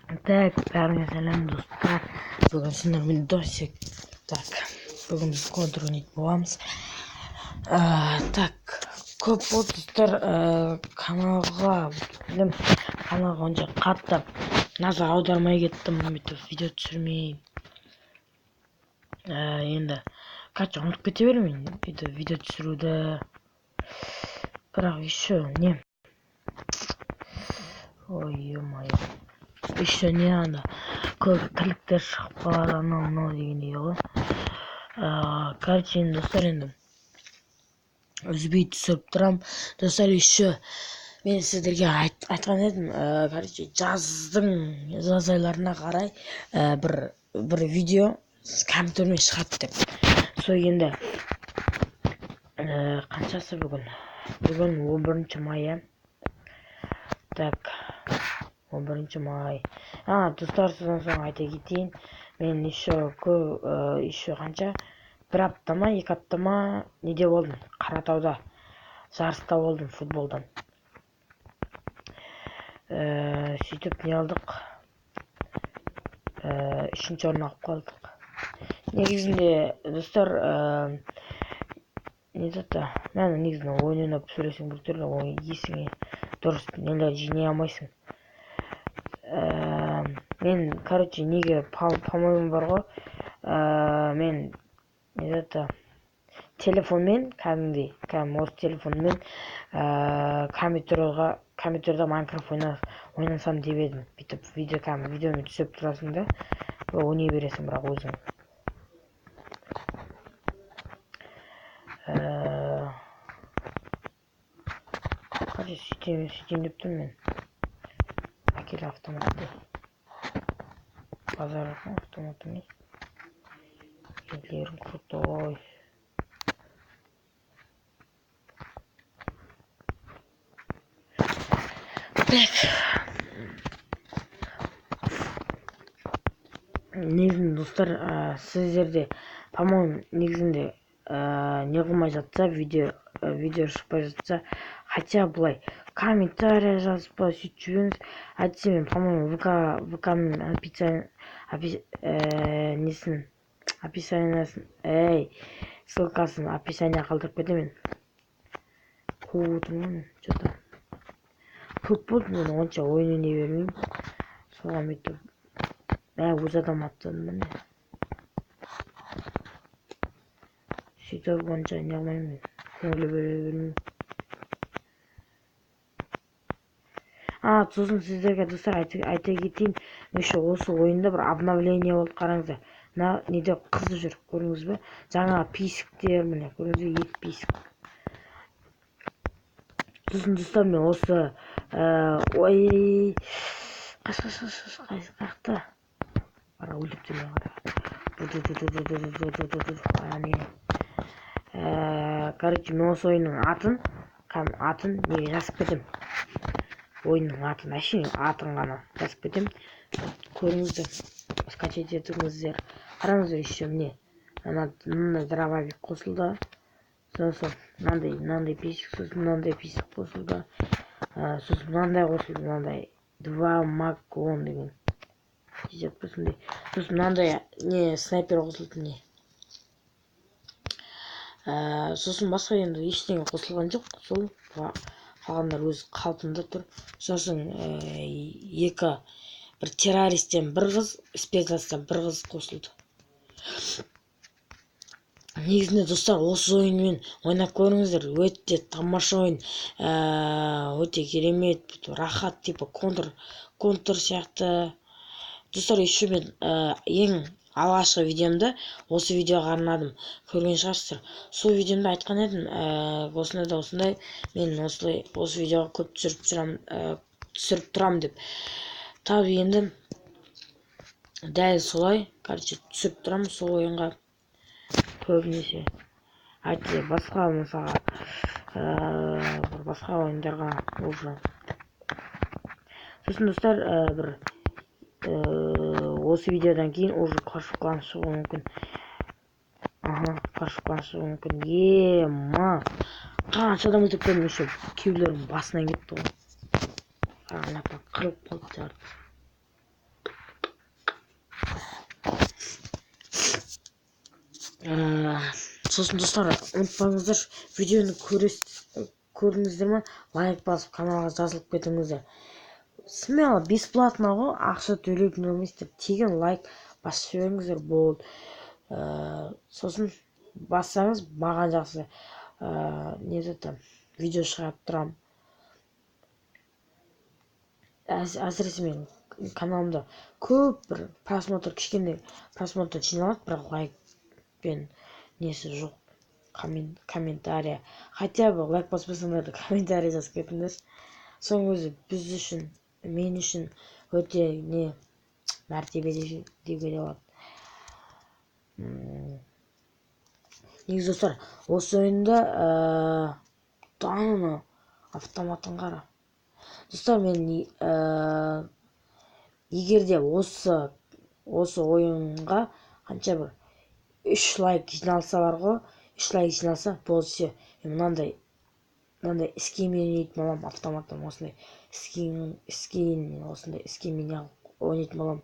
Так, бәріңе сәлем, достар. Бүгін сіздермен Досик. Так, бүгін біз контр ойнайтын боламыз. Так, көп болды, достар, каналға, білем, каналға онша қатты назар аудармай кеттім, бүйтіп видео түсірмей. Енді, короче, ұмытып кете беремін бүйтіп видео түсіруді. Бірақ еще не? Ой, ё-моё. Еще не ана көп тірліктер шығып қалады, анау мынау дегендей ғой. Короче, енді, достар, енді үзбей түсіріп тұрамын. Достар, еще мен сіздерге айтқан едім, короче, жаздың жаз айларына қарай бір видео компьютермен шығады деп. Сол енді қаншасы бүгін? Бүгін 11 май, иә. Так, 11 май. Достар, содан соң айта кетейін, мен еще көп, еще қанша, бір апта ма, 2 апта ма, неде болдым, Қаратауда жарыста болдым футболдан. Сөйтіп не алдық, 3-ші орын алып қалдық. Негізінде, достар, не заты, мен негізінде ойын ойнап сөйлесең бір түрлі, ой, есіңе дұрыс нелер жинай алмайсың. Мен, короче, неге, по-моему, бар ғой, мен, не заты, телефонмен, кәдімгідей, кәдімгі осы телефонмен, компьютерде Майнкрафт ойнасам деп едім. Бүйтіп видео, кәдімгі видеомен түсіріп тұрасың да, ойнай бересің бірақ өзің. Короче, сөйтейін деп тұрмын мен. Әкел автоматты. Базар автоматы не? Елдерің крутой. Так. Негізінде, достар, сіздерде, по-моему, негізінде, не қылмай жатса, видео шықпай жатса, хотя былай комментарий жазып па, сөйтіп жіберіңіз. Әйтсе мен, по-моему, ВК-ның несін, описаниясын, эй, ссылкасын описание қалдырып кетемін. Қуып отырмын мен, чё-то. Көп болды, мен онша ойын ойнай бермеймін. Соған бүйтіп, өз адам аттадым міне. Сөйтіп онша не қылмаймын мен, көңіл бөле бермеймін. Сосын сіздерге, достар, айта кетейін, еще осы ойында бір обновление болды, қараңыздар. Мына неде қыз жүр, көрдіңіз бе? Жаңа писіктер, міне, көрдіңіз бе? 2 писік. Сосын, достар, мен осы, ой, қаш, қаш, қаш, қаш, қаш, қаяқта? Қара, өлтіріп жүрген, қара. Әне. Короче, мен осы ойынның атын, кәдімгі атын неге жазып кетемін? Ойынның атын, әшейін атын ғана жазып кетемін. Көріңіздер, скачать етіңіздер. Қараңыздар, еще міне, мына дробовик қосылды. Сосын мынандай писік, сосын мынандай писік қосылды. Сосын мынандай қосылды, мынандай 2 мак 10 деген. Жетіп пе сондай. Сосын мынандай не снайпер қосылды, не. Сосын басқа енді ештеңе қосылған жоқ. Сол қалғандар өз қалпында тұр. Сосын, екі, бір террористтен бір қыз, спецназдан бір қыз қосылды. Негізінде, достар, осы ойынмен ойнап көріңіздер. Өте тамаша ойын, өте керемет, бүйтіп рахат, типа контр сияқты. Достар, еще мен, ең алғашқы видеомды осы видеоға арнадым, көрген шығарсыздар. Сол видеомда айтқан едім, осындай да осындай, мен осылай осы видеоға көп түсіріп тұрамын деп. Тап енді дәл солай, короче, түсіріп тұрамын сол ойынға көбінесе. Әйтсе басқа, мысалға, бір басқа ойындарға уже. Сосын, достар, бір, осы видеодан кейін уже Clash of Clans шығуы мүмкін. Аха, Clash of Clans шығуы мүмкін. Ема, қанша адам өлтіріп қойдым, еще кейбіреулердің басынан кетті ғой. Ана қырылып қалды жарты. Сосын достар, ұмытпаңыздар, видеоны көрдіңіздер ма, лайк басып каналға жазылып кетіңіздер. Смело бесплатно ғой, ақша төлеп еместер, тегін лайк басып жіберіңіздер болды. Сосын бассаңыз маған жақсы, не заты, видео шығарып тұрамын. Әсіресе менің каналымда көп бір просмотр, кішкене просмотр жиналады, бірақ лайк пен несі жоқ, комментария. Хотя бы лайк баспасаңдар да комментарий жазып кетіңдер. Соның өзі біз үшін, мен үшін өте не мәртебе деуге де болады. Негізі достар, осы ойында ананы автоматын қара. Достар, мен егер де осы ойынға қанша бір 3 лайк жиналса бар ғой, 3 лайк жиналса болды, все. Мен мынандай скинмен ойнайтын боламын, автоматтан осындай скин, осындай скинмен ойнайтын боламын.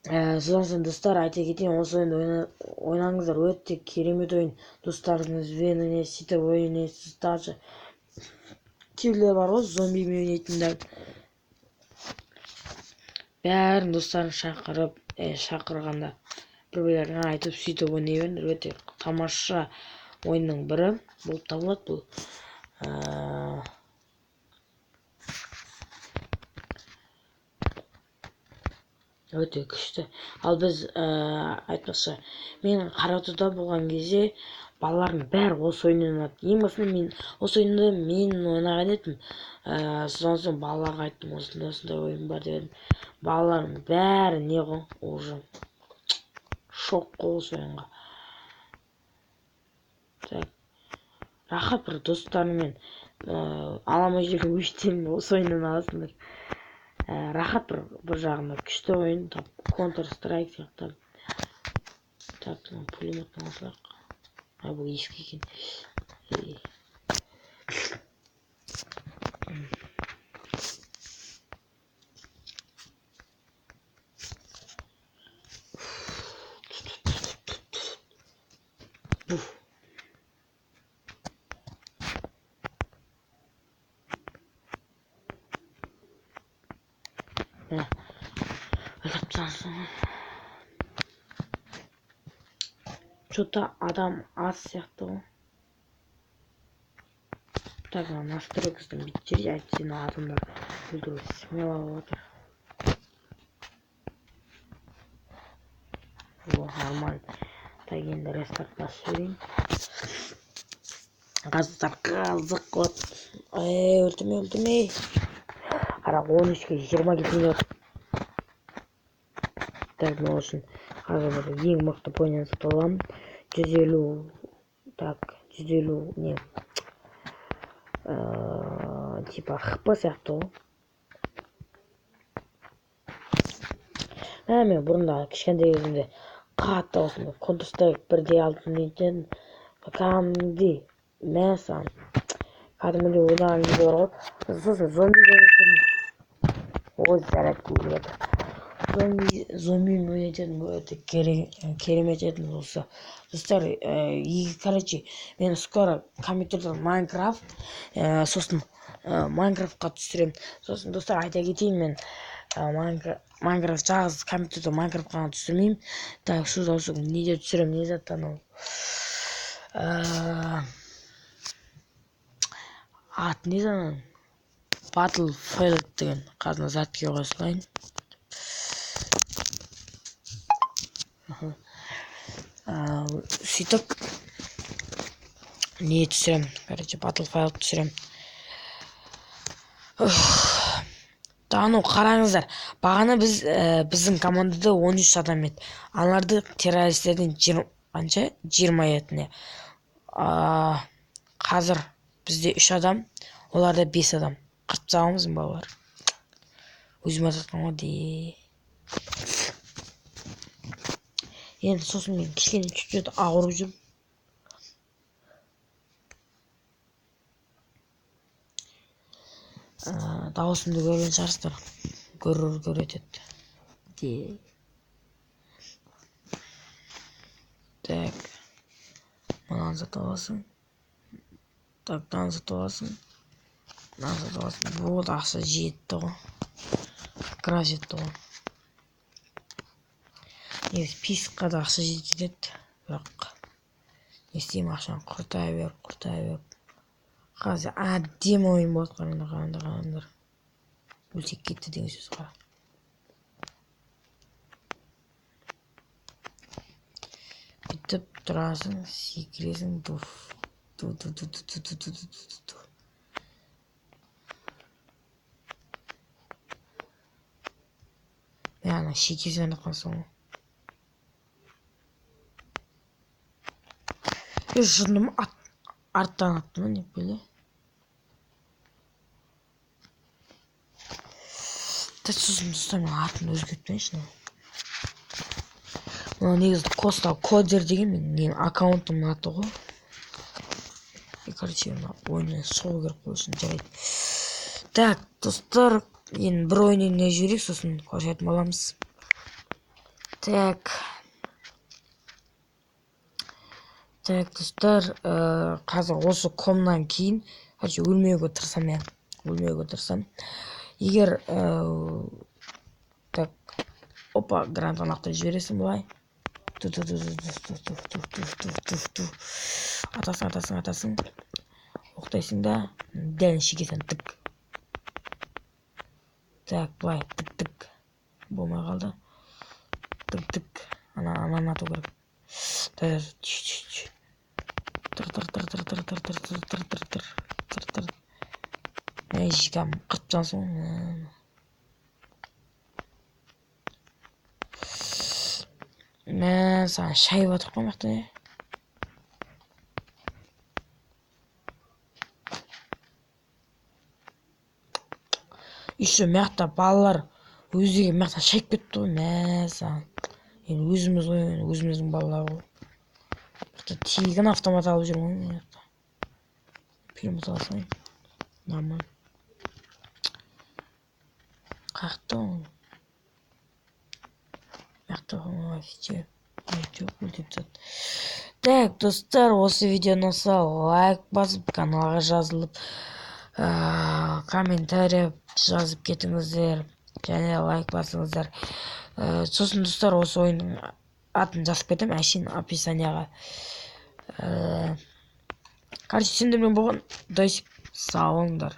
Содан соң достар, айта кетейін, осы ойынды ойнаңыздар, өте керемет ойын. Достарыңызбен ойнайсыз, сөйтіп ойнайсыз, даже кейбіреулер бар ғой, зомбимен ойнайтындар. Бәрін достарын шақырғанда бір-бірлеріне айтып сөйтіп ойнай беріңдер. Өте тамаша ойынның бірі болып табылады бұл. Өте күшті. Ал біз, айтпақшы, мен Қаратауда болған кезде балалардың бәрі осы ойынды ойнады. Ең басында мен осы ойынды мен ойнаған едім. Содан соң балаларға айттым, осындай осындай ойын бар деп едім. Балалардың бәрі не ғой, уже шок қой осы ойынға. Так, рахат бір достарымен, аламай жүрген өштен осы ойыннан аласыңдар. Рахат бір жағында күшті ойын, тап Counter Strike сияқты. Так, мына пулеметтен алсақ. Бұл ескі екен. Буф. Өліп тастағансың. Чё-то адам аз сияқты ғой. Так, мына настройкасын бүйтіп жіберейік, әйтпесе мына адамдар өлтіру смело болып жатыр. О, нормально. Так, енді рестарт басып жіберейін. Қазір қызық болады. Эй, өлтірме, өлтірме. Қара, он үшке жиырма кетейін деп отыр. Так, мынау үшін қазір бір ең мықты броняны сатып аламын. Жүз елу, так, жүз елу не? Типа хп сияқты ғой. Мен бұрында кішкентай кезімде қатты осындай Counter Strike бірде алтын дейтін кәдімгідей, мә саған, кәдімгідей ойнаған кезде бар ғой. Сосын зомби дейтін, ой, зарядка өліп жатыр. Зомбимен ойнайтын өте керемет еді осы. Достар, короче, мен скоро компьютерден Майнкрафт, сосын Майнкрафтқа түсіремін. Сосын достар, айта кетейін, мен Майнкрафт жалғыз компьютерде Майнкрафт қана түсірмеймін. Так, содан соң неде түсіремін, не зат анау? Аты не ананың? Battlefield деген. Қазір затке қоя салайын. Сөйтіп не түсірем, короче, Battlefield түсірем. Анау қараңыздар, бағана біздің командада 13 адам еді. Аналарды террористерден қанша? 20 еді, не. Қазір бізде 3 адам, оларда 5 адам. Қырып тастағанбыз балалар. Өзім ататқан ғой де. Енді сосын мен кішкене чуть-чуть ауырып жүрмін. Дауысымды көрген шығарсыздар. Көрер көреді. Де. Так, мынаны сатып аласың. Так, мынаны сатып аласың. Мынаны сатып аласың. Болды, ақша жетті ғой. Как раз жетті ғой. Негізі писққа да ақша жетеді, бірақ не істеймін, ақшаны құрта беріп, құрта беріп. Қазір әдемі ойын болады, қараңдар, қараңдар, қараңдар. Өлсек кетті деген сөз, қара. Бүйтіп тұрасың, секіресің, дуф, ду, ду, ду, ду, ду, ду, ду, ду, ду, ду. Мә, ана шекесін атқан соң ғой. Е, жындым, арттан атты ма, не біле? Так, сосын достар, мен атын өзгертпейінші. Мынау негізі Коста Кодер деген менің аккаунтымның аты ғой. И, короче, мына ойыннан шығу керек қой, сосын жарайды. Так, достар, енді бір ойын ойнай жіберейік, сосын қоштасатын боламыз. Так. Так, достар, қазір осы комнан кейін, короче, өлмеуге тырысамын, иә. Өлмеуге тырысамын. Егер, так, опа, гранатаны лақтырып жібересің былай. Ту, ту, ту, ту, ту, ту, ту, ту, ту, ту, ту. Атасың, атасың, атасың. Оқтайсың да, дәл шекесін тік. Так, былай, тік, тік. Болмай қалды. Тік, тік. Ана, ананы ату керек. Так, чш, чш, чш. Тыр, тыр, тыр, тыр, тыр, тыр, тыр, тыр, тыр, тыр, тыр, тыр, тыр. Эй, жігам, қырып тастағансың ғой. Мә, саған шайып жатыр ғой мына жақта, е. Еще мына жақта балалар өздері мына жақта шайып кетті ғой, мә, саған. Енді өзіміз ғой, енді өзіміздің балалар ғой. Мына жақта тегін автомат алып жүр ғой мына жақта. Пилот ала салайын. Нормально. Қаяқта ол? Мына жақта вообще жоқ, өлтіріп тастады. Так, достар, осы видео ұнаса лайк басып, каналға жазылып, комментарий жазып кетіңіздер және лайк басыңыздар. Сосын достар, осы ойынның атын жазып кетемін әшейін описанияға. Короче, сендермен болған Досик, сау болыңдар.